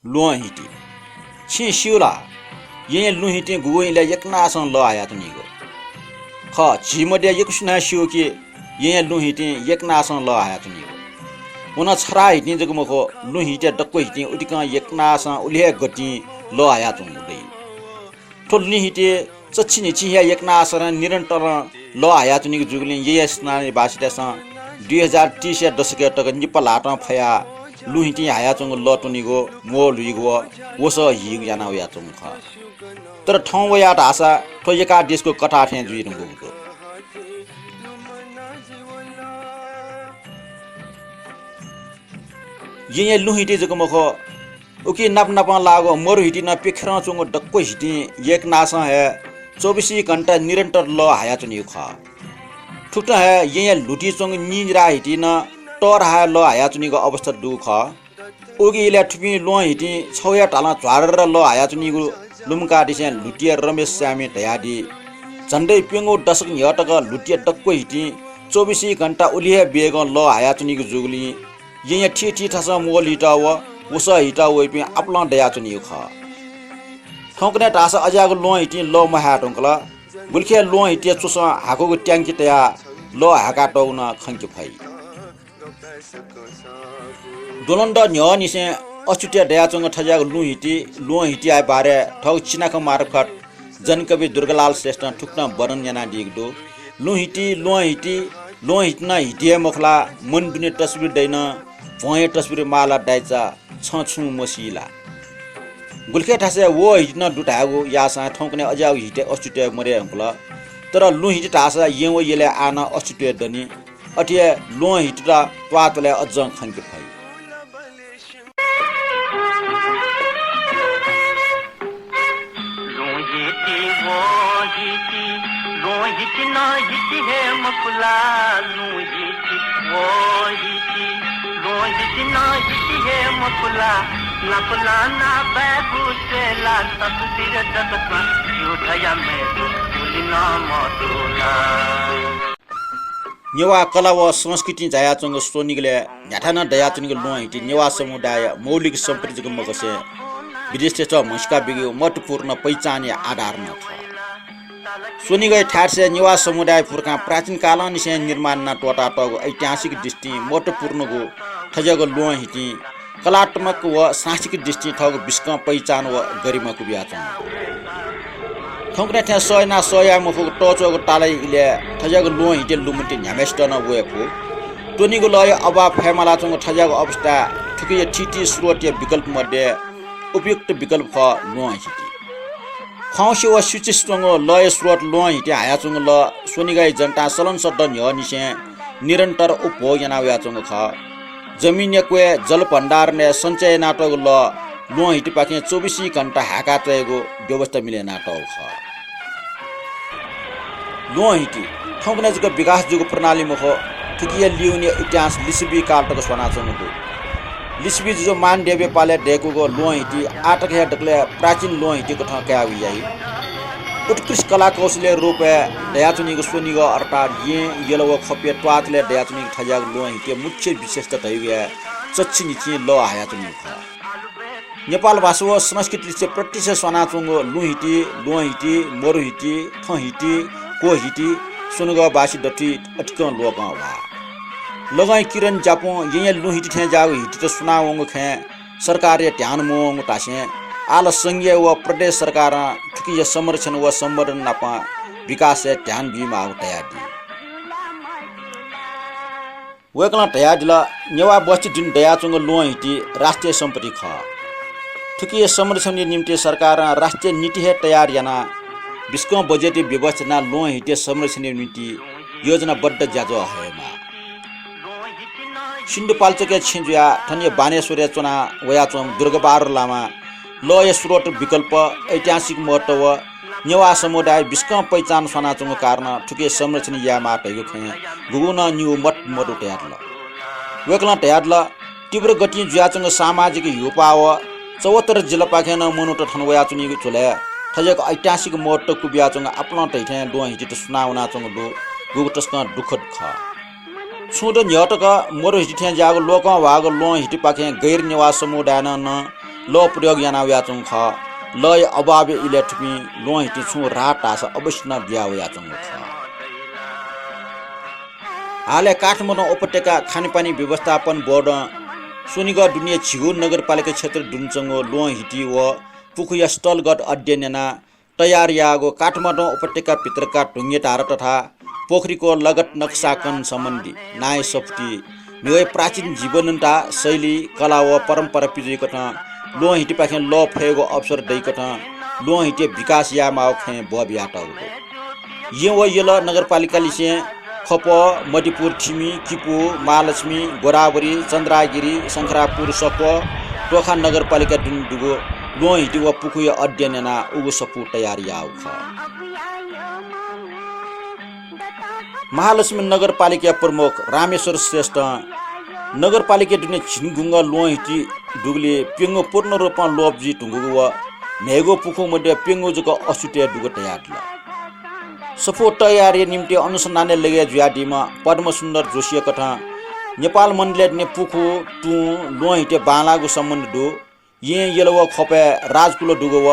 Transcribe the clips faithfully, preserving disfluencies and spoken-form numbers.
ल्वहं हिति। छिं स्यू ला? येँया लुँ हितिं गुगुं इलय् यक्नासं लः हयाच्वनीगु खः। झी मध्ये यक्वसिनं स्यू कि येँया लुँ हितिं यक्नासं लः हयाच्वनीगु। व नं छथाय् हितिं जक मखु, लुँ हितिया दक्व हितिं उतिकं यक्नासं उलि हे गतिं लः हयाच्वंगु दइ। थ्व लुँ हिति चच्छि न्हिच्छि हे यक्नासं निरन्तरं लः हयाच्वनीगु जूगुलिं येँया सेनानीबासीतय्सं दुई हजार तीसया दशकय् तक निपा ल्हातं फयाः लुँ हितिं हयाच्वंगु लः त्वनीगु म्वःल्हुइगु व वसः हीगु याना वयाच्वंगु खः। तर थौं वयाः धाःसा थ्व एकादेशगु कथाः थें जुइ धुंकूगु दु। येँया लुँ हिति जक मखु, उकी नाप नापं लाःगु मरु हिति नं प्यखेरं च्वंगु दक्व हितिं यक्नासं हे चौबिसै घण्टा निरन्तर लः हयाच्वनीगु खः। थुकथं हे येँया ल्हुतिइ च्वंगु निंजिरा हितिं नं तःधं हे लः हयाच्वनीगु अवस्था दुगु खः। उकी इलय् थुपिं ल्वहं हितिं छगू हे ढालं झ्वारर लः हयाच्वनीगु लुमंकादिसें ल्हुतिया रमेश साय्मिं धयादी। झन्डै प्यंगू दशक न्ह्यः तक ल्हुतिया दक्व हितिं चौबिसै घण्टा उलि हे वेगं लः हयाच्वनीगु जूगुलिं येँया थीथी थासं म्वःल्हुइत व वसः हीत वइपिं आपालं दयाच्वनीगु खः। थौंकन्हय् धाःसा अज्याःगु ल्वहं हितिं लः महाये धुंकल। गुलिखे ल्वहं हितिया च्वसं हाकुगु ट्याङ्की तयाः लः हाय्कातःगु नं खंके फइ। द्वलंदँ न्ह्यःनिसें अस्तित्वय् दयाच्वंगु थज्याःगु लुँ हिति, ल्वहं हितिया बारे थःगु चिनाखँ मार्फत जनकवि दुर्गालाल श्रेष्ठं थुकथं वर्णन यानादीगु दु। लुँ हिति, ल्वहं हिति, ल्वहं हिति नं हिति हे मखु ला, मन दुने तस्बिर दइ नं, भ्वंया तस्बिर माः ला दाइचा, छं छुं मसी ला? गुलिखे थासय् व हिति नं दु धायेगु याःसां थौंकन्हय् अज्याःगु हिति अस्तित्वय् मदये धुंकल। तर लुँ हिति धाःसा येँ व यलय् आः नं अस्तित्वय् दनि। अथे हे ल्वहं हितित त्वाःतले अज्जं खंके फइ। लुँ हिति, ल्वहं हिति, ल्वहं हिति नं हिति हे मखु ला, लुँ हिति, ल्वहं हिति, ल्वहं हिति नं हिति हे मखु ला, नापलाना बायेगु स्वये ला, तस्बिर जक च्वं, ज्यू धया मयेगु उलि नं मदु ला। नेवाः कला व संस्कृतिं झायाच्वंगु स्वनिगलय् न्ह्याथाय् नं दयाच्वनीगु ल्वहं हिति नेवाः समुदायया मौलिक सम्पत्ति जक मखुसें विदेशतय्सं म्हसीका ब्यूगु महत्त्वपूर्ण पहिचानया आधार नं खः। स्वनिगःया थाय्थासय् नेवाः समुदायया पुर्खां प्राचीन कालंनिसें निर्माण यानाः त्वःतातःगु ऐतिहासिक दृष्टिं महत्त्वपूर्णगु थज्याःगु ल्वहं हितिं कलात्मक व सांस्कृतिक दृष्टिं थःगु बिस्कं पहिचान व गरिमा क्वबियाच्वंगु दु। थौंकन्हय् थें सह यानाः सह याये मफुगु तःच्वःगु तालया इलय् थज्याःगु ल्वहं हितिया लुमन्ति न्ह्याम्हय्सित नं वये फु। त्वनीगु लःया अभाव फयेमालाच्वंगु थज्याःगु अवस्थाय् थुकिया थीथी स्रोतया विकल्प मध्ये उपयुक्त विकल्प खः ल्वहं हिति। ख्वाउँसे व सिचिसे च्वंगु लःया स्रोत ल्वहं हितिं हयाच्वंगु लः स्वनिगःया जनतां सलंसदँ न्ह्यःनिसें निरन्तर उपभोग याना वयाच्वंगु खः। जमिनया क्वय् जलभण्डारनय् सञ्चय यानातःगु लः ल्वहं हितिपाखें चौबिसै घण्टा हाय्कातयेगु व्यवस्था मिले यानातःगु खः। ल्वहं हिति थौंकन्हय् जक विकास जूगु प्रणाली मखु, थुकिया लिउने इतिहास लिच्छवि काल तक स्वानाच्वंगु दु। लिच्छवि जुजु मानदेवया पालय् दय्कूगु ल्वहं हिति आः तक हे दकलय् प्राचीन ल्वहं हिति कथं काये वइ। उत्कृष्ट कला कौशलया रूपय् दयाच्वनीगु स्वनिगः अर्थात् येँ, यल व ख्वपया त्वाःतलय् दयाच्वनीगु थज्याःगु ल्वहं हितिया मुख्य विशेषता धइगु हे चच्छि न्हिच्छि लः हयाच्वनीगु खः। नेपाल भाषा व संस्कृति लिसे प्रत्यक्ष स्वानाच्वंगु लुँ हिति, ल्वहं हिति, मरु हिति, थँ हिति, क्व हिति स्वनिगःबासी दथुइ अतिकं लोकंह्वाः। लगंया किरण ज्यापुं येँया लुँ हिति थें ज्याःगु हितित सुनावंगु खँय् सरकारया ध्यान मवंगु धासें आः ला संघीय व प्रदेश सरकारं थुकिया संरक्षण व संवर्धन नाप विकासय् ध्यान बीमाःगु धयादी। वय्कलं धयादिल, नेवाः बस्तीतिनि दयाच्वंगु ल्वहं हिति राष्ट्रिय सम्पत्ति खः। थुकिया संरक्षणया निम्ति सरकारं राष्ट्रिय नीति हे तयार यानाः बिस्कं बजेटया व्यवस्था यानाः ल्वहं हितिया संरक्षणया निम्ति योजनाबद्ध ज्याझ्वः हयेमाः। सिन्धुपाल्चोकय् छेँ जुयाः थनया बानेश्वरय् च्वना वयाच्वंम्ह दुर्गाबहादुर लामां लःया स्रोत, विकल्प, ऐतिहासिक महत्व व नेवाः समुदाय बिस्कं पहिचान स्वानाच्वंगु कारणं थुकिया संरक्षण यायेमाः धइगु खँय् गुगुं नं निगू मत मदु धयादिल। वय्कलं धयादिल, तीव्र गतिं जुयाच्वंगु सामाजिक ह्यूपाः व चौहत्तर जिल्लापाखें नं मनूत थन वयाच्वनीगु झ्वलय् थज्याःगु ऐतिहासिक महत्व क्वबियाच्वंगु आपालं धइथें ल्वहं हितित सुनावनाच्वंगु दु, गुगु तसकं दुःखद खः। छुं दँ न्ह्यः तक मरु हिति थें ज्याःगु लोकंह्वाःगु ल्वहं हितिपाखें गैर नेवाः समुदायनं नं लः प्रयोग याना वयाच्वंगु खः। लःया अभावया इलय् थुपिं ल्वहं हितिं छुं राहत धाःसा अवश्य नं बिया वयाच्वंगु खः। हालय् काठमाडौं उपत्यका खानेपानी व्यवस्थापन बोर्डं स्वनिगः दुने झिगू नगरपालिका क्षेत्र दुने च्वंगु ल्वहं हिति व पुखूया स्थलगत अध्ययन यानाः तयार याःगु काठमाडौं उपत्यका भित्रका ढुङ्गेधारा तथा पोखरीको लगत नक्साकरण सम्बन्धी नाय सफुती न्ह्यः प्राचीन जीवनता शैली, कला व परम्परा पिजुइकथं ल्वहं हितिपाखें लः फयेगु अवसर दइकथं ल्वहं हितिया विकास यायेमाःगु खँय् ब्वः बियातःगु दु। येँ व यल नगरपालिकालिसें खपः, मदिपुर थिमि, किपू, महालक्ष्मी, गोदावरी, चन्द्रागिरी, शंखरापुर, सक्व, तोखा नगरपालिका दुने दुगु ल्वहं हिति व पुखूया अध्ययन यानाः उगु सफू तयार याःगु खः। महालक्ष्मी नगरपालिका प्रमुख रामेश्वर श्रेष्ठं नगरपालिका दुने झिंगुंगः ल्वहं हिति दुगुलिं प्यंगू पूर्ण रूपं लोप जुइ धुंकूगु व न्हय्गू पुखू मध्ये प्यंगू जक अस्तित्वय् दुगु धयादिल। सफू तयारीया निम्ति अनुसन्धानय् लगे जुयादीम्ह पद्मसुन्दर जोशीया कथं नेपाल मण्डलय् दुने पुखू, तुं, ल्वहं हिति बांलाःगु सम्बन्ध दु। येँ, यल व खपय् राजकुल दुगु व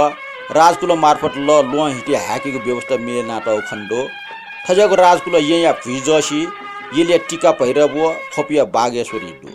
राजकुल मार्फत लः ल्वहं हिति हाय्केगु व्यवस्था मिले यानातःगु खनेदु। थज्याःगु राजकुल येँया भुइजःसी, यलया टीका भैरव व खपुया बागेश्वरी दु।